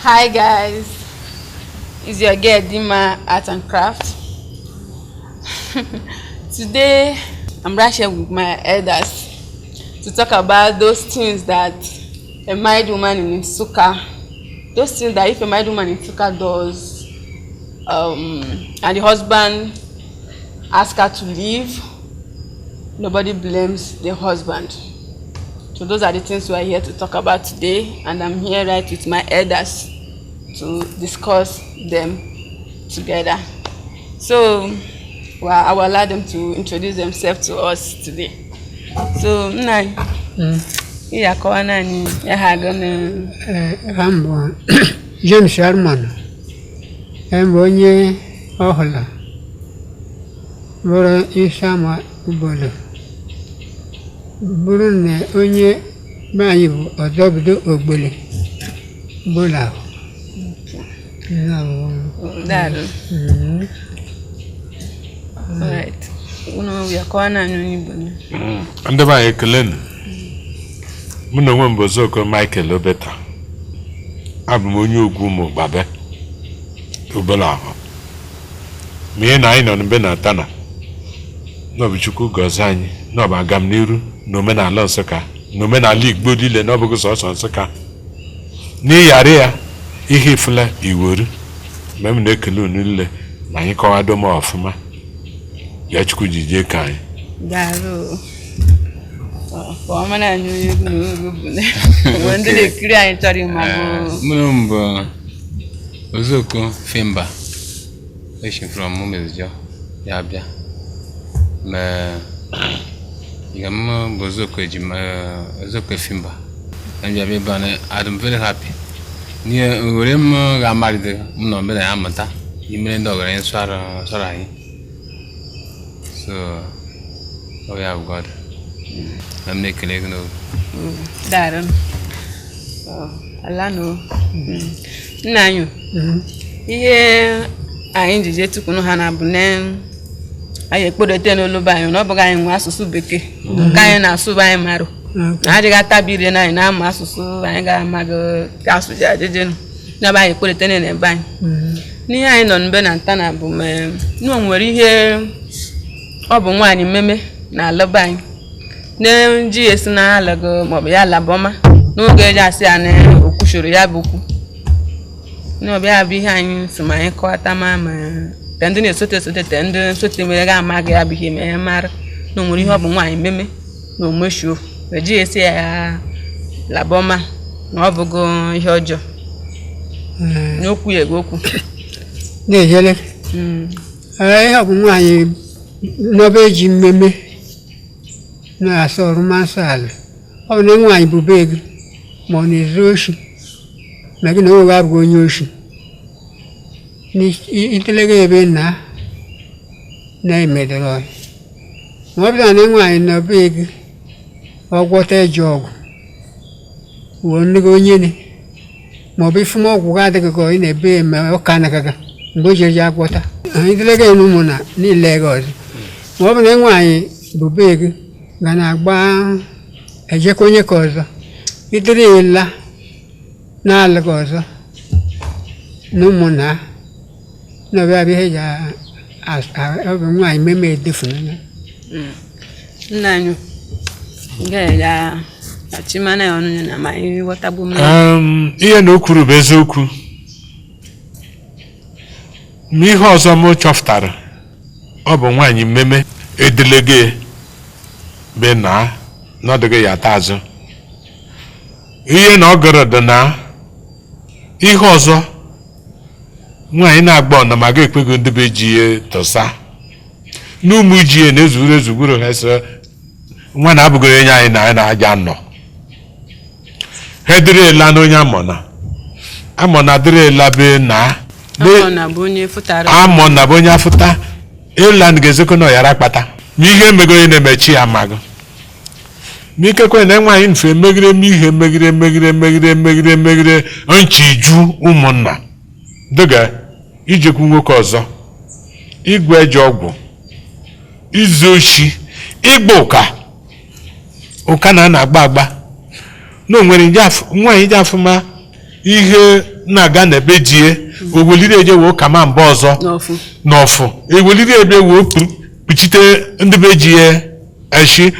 Hi guys, it's your girl Dinma Art and Craft. Today I'm right here with my elders to talk about those things that a married woman in Nsukka, those things that if a married woman in Nsukka does, and the husband asks her to leave, nobody blames the husband. So those are the things we are here to talk about today, and I'm here right with my elders to discuss them together. So, well, I will allow them to introduce themselves to us today. So, nna anyị, ị ga-akọwa naanị aha gị na Aha m bụ James Armon. Em bụ onye ọhụrụ bụrụ isi ama obodo, bụrụ na onye be anyị bụ ọzọbido ogbele gbolo ahụ. Ya bụ. Daalụ. Alright. Unu ya kọwa naanị onye Igbo na. Ndị be anyị, ekelenu. Mụ na onwe m bụ Ozoko Michael Obeta. Abụ m onye ugwu ụmụ Gbabe obere ahụ ma ihe na anyị nọ mbe na tana n'ọbụ Chukwu gọzie anyị n'ọbụ agam n'iru na omenala Nsụka na omenala Igbo niile, na ọ bụghị sọsọ Nsụka n'ịghara ya ihe ifula iweru. Mgbe m na-ekele unu niile na anyị kọwado m ọfụma ya, Chukwu ji jee ka anyị. Daalụ. Kọwa naanị onye egwu na oge bụ na mgbe ndị na-ekiri anyị chọrọ ịma bụ. Mụ na m bụ Ozoko Femba. Eshi from Mumezijo ya bịa. Ma ya m bụ Ozoko ejima Ozoko Femba. M bịa ebe a na I'm very happy. N'ihe were m ga-amalite m nọ mbe na ya amụta imere ndị ọgaranya sọrọ anyị. So ọ ya bụ God. Na m na-ekele gị n'oge. Daalụ. Ala no. Nna anyị, ihe anyị ji jee tukunu ha na bụ na anyị ekpodote n'olu be anyị, na ọ bụghị anyị nwe asụsụ bekee nke anyị na-asụ bụ anyị marụ na adịghị atabire na anyị na-amụ asụsụ anyị ga-amaghị ka asụji ajịjị na be anyị ekpodote na ebe anyị n'ihe anyị nọ mbe na nta na bụ ma na o nwere ihe ọ bụ nwaanyị mmemme na ala be anyị na ji esi na alago maọbụ ya alabọma n'oge eji asị ya na okwuchoro ya bụ okwu na ọbịa bụ ihe anyị si ma anyị kọwata ma te ndị na-esote esote, te ndị nsote mere ga amaghị ya bụ ihe ma ya mara na o nwere ihe ọ bụ nwaanyị mmemme na omeshuo ejighị esi ya labọma na ọ bụgo ihe ọjọọ n'okwu ya ego okwu. Na-ejele. Ee, ihe ọ bụ nwaanyị n'ọba eji mmemme na-asọ ọrụmasị ala, ọ bụ na nwaanyị bụ be gị ma ọ na-ezu oshi, ma gị na onwe gị abụghị onye oshi itelega ebe na na-emedọrọ ya. Ma ọ bụrụ na nwaanyị nọ be gị, ọ gwọta eji ọgwụ wuo nne gị onye ne ma ọ bụ ifuma ọgwụ gị adịghị ka ị na-ebe ma ọ ka nagaga mgbe o jiri ya gwọta itelega ya n'ụmụ na niile gị ọzọ. Ma ọ bụ na nwaanyị bụ be gị ga na-agba ejekwa onye ka ọzọ idiri ịla na-alụ gị ọzọ na ụmụnna na ọbịa bụ ihe eji ọ bụ nwaanyị meme edefu n'anya. Nna anyị ga-ya achịmana ya ọnụ ya na ma anyị ghọtagbu m. Ihe na o kwuru bụ eziokwu. Ma ihe ọzọ m chọpụtara, ọ bụ nwaanyị mmemme edelege be na n'ọdịghị ya ata azụ ihe na ọ gọrọ dị na ihe ọzọ nwaanyị na-agba ọna ma ga-ekweghị ndị be ji ya tụsa n'ụmụ ji ya na-ezuru ezuguru ha sị nwa na abụghị onye anyị na anyị na-aja nọ ha edịrịla n'onye amọna amọna dịrịla be na Amọ na bụ onye fụtara. Amọ na bụ onye afụta ịla ga-ezekọ na ọyara akpata ma ihe emego onye na-emechi ya amaghị ma ikekwe na nwaanyị mfe megide m ihe megide megide megide megide megide nchi ju ụmụnna dịga ijekwu nwoke ọzọ, igwe eji ọgwụ, izu oshi, ịgba ụka ụka na a na-agba agba na o nwere nwaanyị ji afụma ihe. na-aga na ebe die oweliri eje wee kama mba ọzọ n'ọfụ n'ọfụ eweliri ebe wee kpuchite ndị be ji ya eshi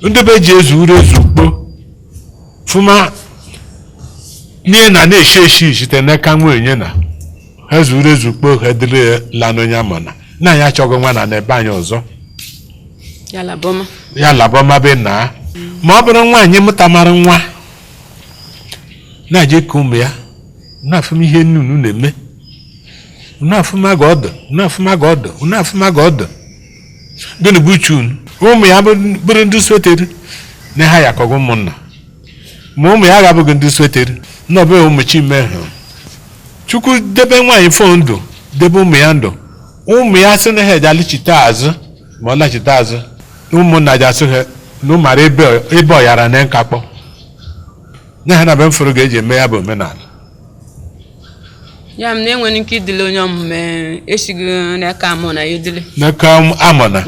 ndị be ji ezu uru ezu kpo fụma n'ihe na na-eshi eshi site n'aka nwunye na ha zuru ezu kpo ha dịrị la n'onye amana na anyị achọghị nwa na n'ebe anyị ọzọ. Ya labọma. Ya labọma be na ma ọ bụrụ nwaanyị mụtamara nwa na-aje ka ụmụ ya na-afụm ihe nnụnụ na-eme na-afụma ga ọdụ na-afụma ga ọdụ na-afụma ga ọdụ gịnị bụ uche unu ụmụ ya bụrụ ndị swetere na ha yakọgụ ụmụnna ma ụmụ ya ga-abụghị ndị swetere na ọbụghị ụmụ chime ha. Chukwu debe nwaanyị fon ndụ debe ụmụ ya ndụ ụmụ ya sị na ha eji alịchite azụ ma ọ lachite azụ ụmụnna ji asị ha na ụmara ebe ọyara na nkakpọ nye ha na be mfụrụ ga-eji eme ya bụ omenala. Ya m na-enwere ike idile onye ọmụme esighị n'aka amụ na ya edile. N'aka amọna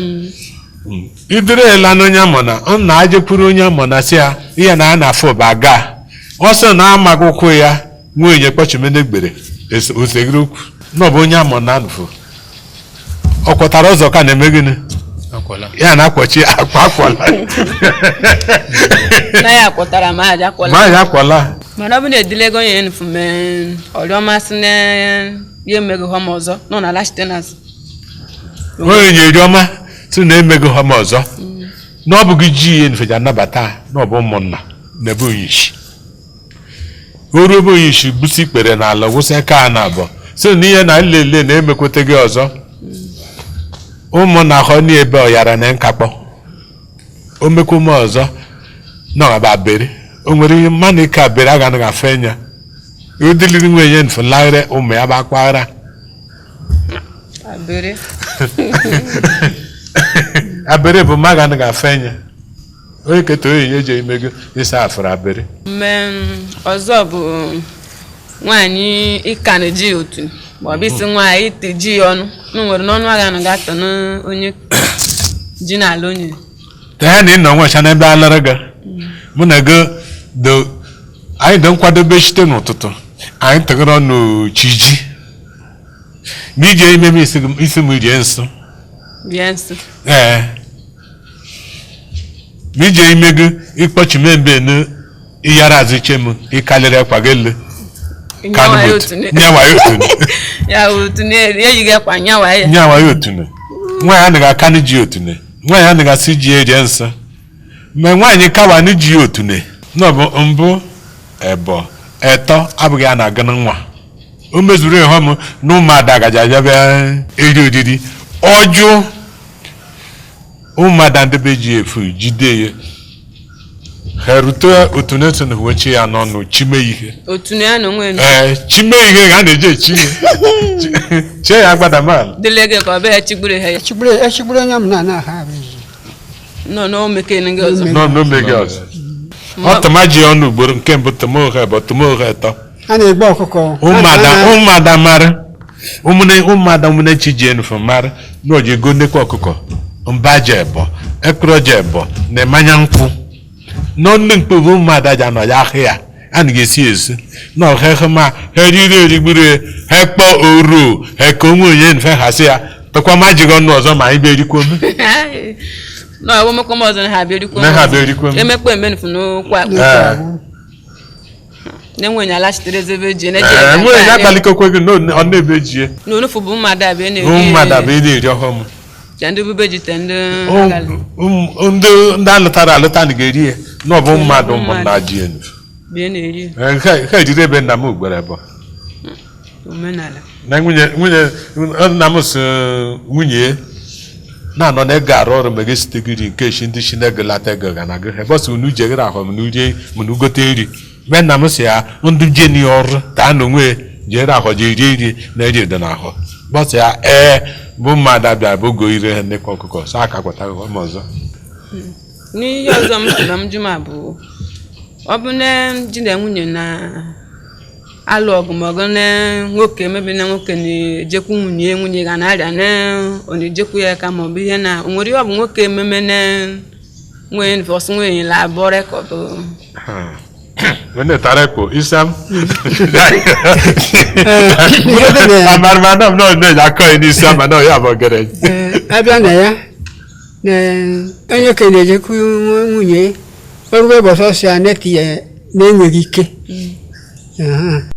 idire na onye amọna ọ na-ajekwuru onye amọna si ya ihe na a na-afụ bụ aga ọ sị na amaghị ụkwụ ya nwunye kpọchimenegbere osegiri okwu na ọ bụ onye amọna nfụ ọ kwọtara ụzọ ka na-eme gịnị Akwala. Ya na-akpọchi akwa akwọla. Na ya kwọtara ma aja akwọla. Ma ya akwọla. Mana ọ bụ na edilego onye enufu mee ọrịọmasị na ya emeghị họm ọzọ nọ na lachite n'azụ. Onye nyere ọma sị na emeghị ha m ọzọ na ọ bụghị ji ihe nfeja anabata na ọ bụ ụmụnna na ebe onyeisi o ruo ebe onyeisi gbusi ikpere n'ala wụsị aka a na abụọ sị na ihe na nlele na emekwete gị ọzọ ụmụnna họ n'ebe ọyara na nkakpọ o mekwa ume ọzọ na ọ ba bere o nwere ihe mmanụ ike abere a ganaghị afe nya udiliri nwenye nfụlagharị ụmụ ya bakwaghara. Abere. Abere bụ mmadụ anaghị afe nya onye keta onye eji ime gị ịsa afụrụ abere. Mme ọzọ bụ nwaanyị ịka na ji otu ma ọ bụ isi nwaanyị ite ji ya ọnụ na o nwere n'ọnụ agha na ga-atọ n'onye ji n'ala onye. Ya na ị nọ nwecha n'ebe alara gị mụ na gị do anyị dị nkwadobe site n'ụtụtụ anyị tụgara n'ochi ji ma ije ime m isi m rie nsụ. Bịa nso. Ee, ma ije ime gị ịkpọchi mbenu ịyara azụ iche m ịkalịrị akwa gị elu. Nyawa ya otu nyawa ya otune. Ya otu eyighị akwa nyawa ya. Nyawa ya otune nwaanyị anaghị akanụ ji otune nwaanyị anaghị asị ji erie nsọ mgbe nwaanyị kawanụ ji otune na ọ bụ mbụ ebo etọ abụghị a na-aga nwa o mezuru ihe m na ụmụada gaji abịa bịa eri oriri ọjụ ụmụada ndị be ji efu jide ya ha erute otune so na uwe chi ya n'ọnụ chime ihe. Otu ya na onwe ya. Ee, chime ihe ha na-eji echi ya chie ya agbadamal. Dịle gị ka ọ bịa chigburu ha ya. Echigburu onye m na ha abụ Nọ n'omekene gị ọzọ. Nọ n'ome gị ọzọ ọ tụma ji ọnụ ugboro nke mbụ tụma ohe bụ tụma ohe atọ. A na-egbu ọkụkọ. Ụmụada ụmụada mara ụmụnne ụmụada ụmụnne chi ji enufu mara na oji ego nnekwu ọkụkọ mba ji ebo ekpere ji ebo na mmanya nkwụ n'ọnụ mkpu bụ ụmụada ji anọ ya ahụ ya a na ga-esi esi na ọhịa ma ha eriri erigburu ha kpọ oru ha ka onwe onye nfe ha sị ya tụkwa ma jighị ọnụ ọzọ ma anyị bịa erikwo m. Nọ ewomekwa m ọzọ na ha abịa erikwo m. Na ha abịa erikwo m. Emekwa emenufu n'okwu akpa. Ee. Na enwenye alachitere ebe ji na-eji Ee, nwunye ya akpalikokwe gị na ọ na-ebe jie. Na onufu bụ ụmụada abịa na-eri. Ụmụada bụ ị na-eri ọhụm. Te ndị bube ji te ndị agalị. Ndị ndị alụtara alụta na ga-eri ya na ọ bụ mmadụ ụmụnna ji enu. Bịa na-eri. Ee, ha ejiri ebe nna m ugboro abụọ. Omenala. Na nwunye nwunye nna m si nwunye na-anọ na ego arụ ọrụ mgbe site gịrị nke shi ndị shi na-ego lata ego ga na gị ebe ọ sị unu jegere ahụ m na urie m na ugote nri mgbe nna m si ya ndụ jeni ọrụ taa na onwe jere ahụ je rie nri na eri edo na ahụ bọsị ya ee bụ mmadụ abịa bụ go ire ha nnekwa ọkụkọ so aka kwata m ọzọ. N'ihe ọzọ m sị na m jụma bụ ọ bụ na di na nwunye na-alụ ọgụ ma ọgụ na nwoke mebi na nwoke na-ejekwu nwunye nwunye ga na-arịa na ọ na-ejekwu ya ka ma ọ bụ ihe na o nwere ihe ọ bụ nwoke ememe na nwunye ọsụ nwunye la abụọ rekọdụ. Wene tareko isam. Ihe dị na ya. Amarama na no ya akọ ni isam na ya bụ gere. Ee, abịa na ya na onye okenye na-ejekwu nwunye ọrụ ebe ọsọ ya neti ya na-enweghị ike. Aha.